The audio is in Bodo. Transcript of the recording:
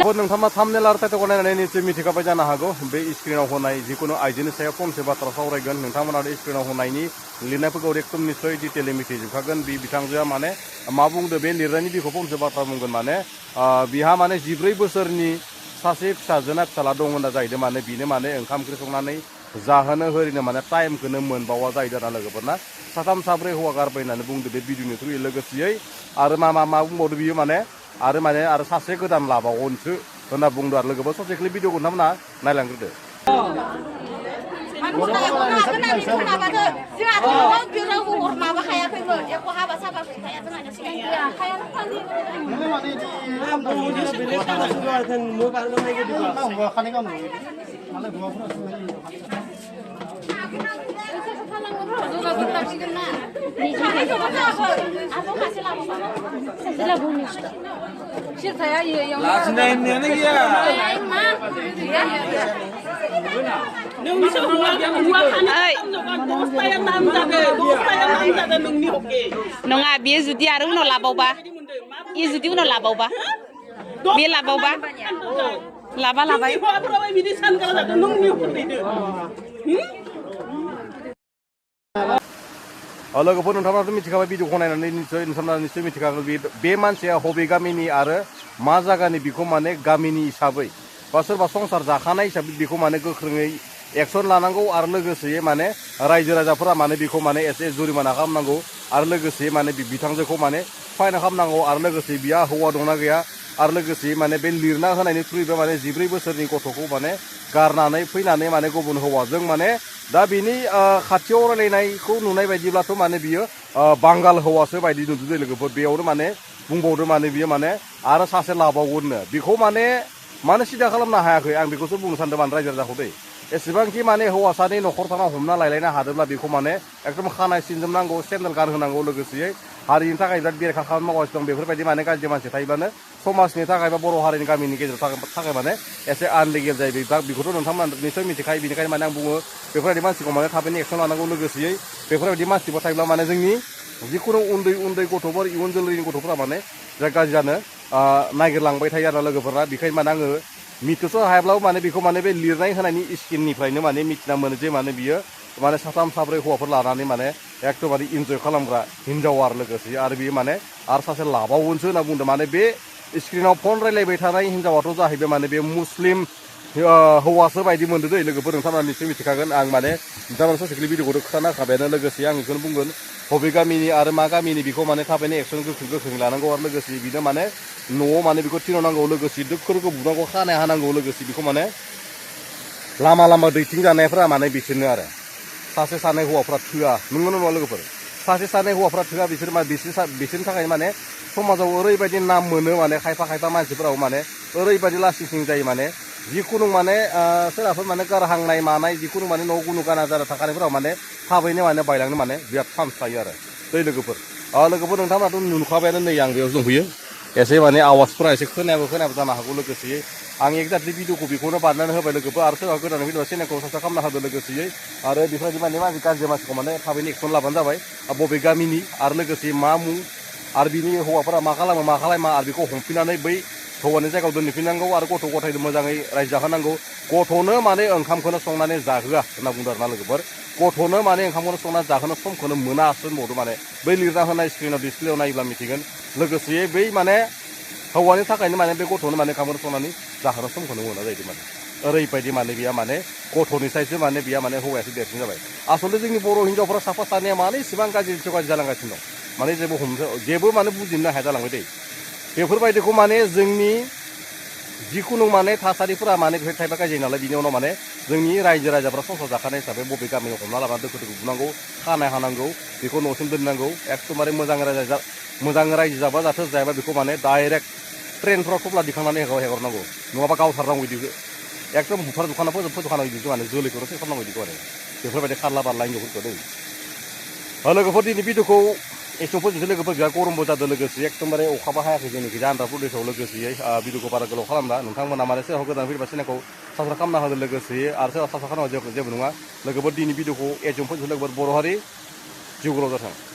नोंथाङा थाम्बनेल आरो टाइटेलखौ नायनानै निसय मिथिखाबाय जानो हागौ बे स्क्रिनाव होनाय जिखुनु आइजोनि सायाव फंसे बाथ्रा सावरायगोन नोंथांमोना स्क्रिनाव होनायनि लिरनायफोरखौ एकदम निसय डिटेलै मिथिजोबखागोन बे बिथांजोआ माने मा बुंदो बे लिरनायनि बिखौ फंसे बाथ्रा बुंगोन माने बिहा माने 14 बोसोरनि सासे फिसाजोना फिसाला दं होनना जाहैदों माने बिनो माने ओंखाम ओंख्रि संनानै जाहोनो होरिनो माने टाइमखौनो मोनबावा जाहैदों आरो लोगोफोरना साथाम साब्रै हौवा गारबाय होननानै बुंदो बे भिडिअनि थ्रुयै लोगोसेयै आरो मा बुंबावदो बियो माने आरो सासे गोदान लाबावगोनसो होनना बुंदो आरो लोगोफोर ससे क्लिप भिडिअखौ नोंथांमोना नायलांग्रोदो नङा बियो जुदि आरो उनाव लाबावबा इ जुदि उनाव लाबावबा बे लाबावबा लाबाय लोगोफोर नोंथाङाथ' मिथिखाबाय भिडिअखौ नायनानै नोंथांमोना निसय मिथिखागोन बे मानसिया बबे गामिनि आरो मा जायगानि बेखौ माने गामिनि हिसाबै बा सोरबा संसार जाखानाय हिसाबै बेखौ माने गोख्रोङै एक्सन लानांगौ आरो लोगोसे माने रायजो राजाफोरा माने बेखौ माने एसे जुरिमाना खालामनांगौ आरो लोगोसे माने बिथांजोखौ माने फाइन खालामनांगौ आरो लोगोसे बिहा हौवा दंना गैया आरो लोगोसे माने बे लिरना होनायनि थ्रुयैबो माने 14 बोसोरनि गथ'खौ माने गारनानै फैनानै माने गुबुन हौवाजों माने दा बिनि खाथियाव रायलायनायखौ नुनाय बायदिब्लाथ' माने बियो बांगाल हौवासो बायदि नुदों लोगोफोर बेयावनो माने बुंबावदो माने बियो माने आरो सासे लाबावगोननो बेखौ माने सिदा खालामनो हायाखै आं बेखौसो बुंनो सानदों माने रायजो राजाखौ दै एसेबांखि माने हौवासानि न'खर थाना हमना लायलायनो हादोंब्ला बेखौ माने एकदम खानाय सिनजोबनांगौ सेन्देल गानहोनांगौ लोगोसेयै हारिनि थाखाय बिराद बेरेखा खामानि मावगासिनो दं बेफोरबायदि माने गाज्रि मानसि थायोब्लानो समाजनि थाखाय बा बर' हारिनि गामिनि गेजेराव थाखाय माने एसे आनलिगेल जायो बेखौथ' नोंथांमोना निसय मिथिखायो बेनिखायनो माने आं बुङो बेफोरबायदि मानसिखौ माने थाबैनो एक्सन लानांगौ लोगोसेयै बेफोरबायदि मानसिफोर थायोब्ला माने जोंनि जिखुनु उन्दै गथ'फोर इयुन जोलैनि गथ'फोरा माने गाज्रि जानो नागिरलांबाय थायो आरो लोगोफोरा बेखायनो माने आङो मिथिस' हायाब्लाबो माने बेखौ माने बे लिरनाय होनायनि स्किननिफ्रायनो माने मिथिना मोनो जे माने बियो माने साथाम साब्रै हौवाफोर लानानै माने एकदमबारे इन्जय खालामग्रा हिनजाव आरो लोगोसे आरो बियो माने आरो सासे लाबावगोनसो होनना बुंदों माने बे स्क्रिनाव फन रायलायबाय थानाय हिनजावाथ' जाहैबाय माने बे मुस्लिम हौवासो बायदि मोनदों दै लोगोफोर नोंथांमोना निसय मिथिखागोन आं माने नोंथांमोना ससे भिडिअखौ खोन्थाना होखाबायानो लोगोसे आं बेखौनो बुंगोन बबे गामिनि आरो मा गामिनि बेखौ माने थाबैनो एक्सन गोख्रों लानांगौ आरो लोगोसे बिनो माने न'आव माने बेखौ थिनहरनांगौ लोगोसे दोखोरखौ बुनांगौ खानाय हानांगौ लोगोसे बेखौ माने लामा दैथिं जानायफ्रा माने बिसोरनो आरो सासे सानै हौवाफ्रा थोआ नंगौ नङा लोगोफोर सासे सानै हौवाफ्रा थोआ बिसोरनि थाखाय माने समाजाव ओरैबायदि नाम मोनो माने खायफा मानसिफोराव माने ओरैबायदि लासिं जायो माने जिखुनु माने सोरबाफोर माने गारहांनाय मानाय जिखुनु माने न' गुनु गाना जाना थाखानायफोराव माने थाबैनो माने बायलांनो माने बिराद चान्स थायो आरो दै लोगोफोर नोंथांमोनाथ' नुखाबायानो नै आं बेयाव दंफैयो एसे माने आवाजफोरा एसे खोनायाबो जानो हागौ लोगोसेयै आं एक्जाक्टलि भिडिअखौ बेखौनो बानायनानै होबाय लोगोफोर आरो सोरबा गोदानै फैदोंबा चेनेलखौ साबस्क्राइब खालामना होदो लोगोसेयै आरो बेफोरबायदि माने गाज्रि मानसिखौ माने थाबैनो एक्सन लाबानो जाबाय बबे गामिनि आरो लोगोसे मा मुं आरो बिनि हौवाफोरा मा खालामा आरो बेखौ हमफिननानै बै हौवानि जायगायाव दोनफिननांगौ आरो गथ' गथायनो मोजाङै रायजो जाहोनांगौ गथ'नो माने ओंखामखौनो संनानै जाहोआ होनना बुंदों आरोना लोगोफोर गथ'नो माने ओंखामखौनो संनानै जाहोनो समखौनो मोनासो होनबावदों माने बै लिरना होनाय स्क्रिनाव डिसप्लेयाव नायोब्ला मिथिगोन लोगोसे बै माने हौवानि थाखायनो माने बे गथ'नो माने ओंखामखौनो संनानै जाहोनो समखौनो मोना जाहैदों माने ओरैबायदि माने बिया माने गथ'नि साइसो माने बिया माने हौवायासो देरसिन जाबाय आसलथे जोंनि बर' हिनजावफोरा साफा सानैया माने इसेबां गाज्रि जालांगासिनो दं माने जेबो माने बुजिनो हाया जालांबाय दै बेफोरबायदिखौ माने जोंनि जिखुनु माने थासारिफोरा माने बेफोर टाइपआ गाज्रि नालाय बिनि उनाव माने जोंनि रायजो राजाफ्रा संसार जाखानाय हिसाबै बबे गामियाव हमना लानानै दोखो बुनांगौ खानाय हानांगौ बेखौ न'सिम दोननांगौ एकदमबारे मोजां रायजो जाबा जाथो जायाबा बेखौ माने डाइरेक्ट ट्रेनफ्राव थफ्ला दिखांनानै हेगारनांगौ नङाबा गावथारनांगौ बिदिखौ एकदम बुथार दुखाना फोजोबखानांगौ बिदिखौ माने जोलैखौनो सेस खालामनांगौ बिदिखौ आरो बेफोरबायदि खारला बारला हिनजावफोरखौ दै लोगोफोर दिनै भिडिअखौ एसेबां फोजोबसै लोगोफोर बिराद गरमबो जादों लोगोसे एकदमबारे अखाबो हायाखै जोंनिखि आन्ध्र प्रदेशआव लोगोसेयै भिडिअखौ बारा गोलाव खालामला नोंथांमोना माने सोरबा गोदान फैबा चेनेलखौ साबस्क्राइब खालामना होदो लोगोसे आरो सोरबा साबस्क्राइब खालामबा जेबो नङा लोगोफोर दिनै भिडिअखौ एसेबां फोजोबसै लोगोफोर बर' हारि जिउ गोलाव जाथों।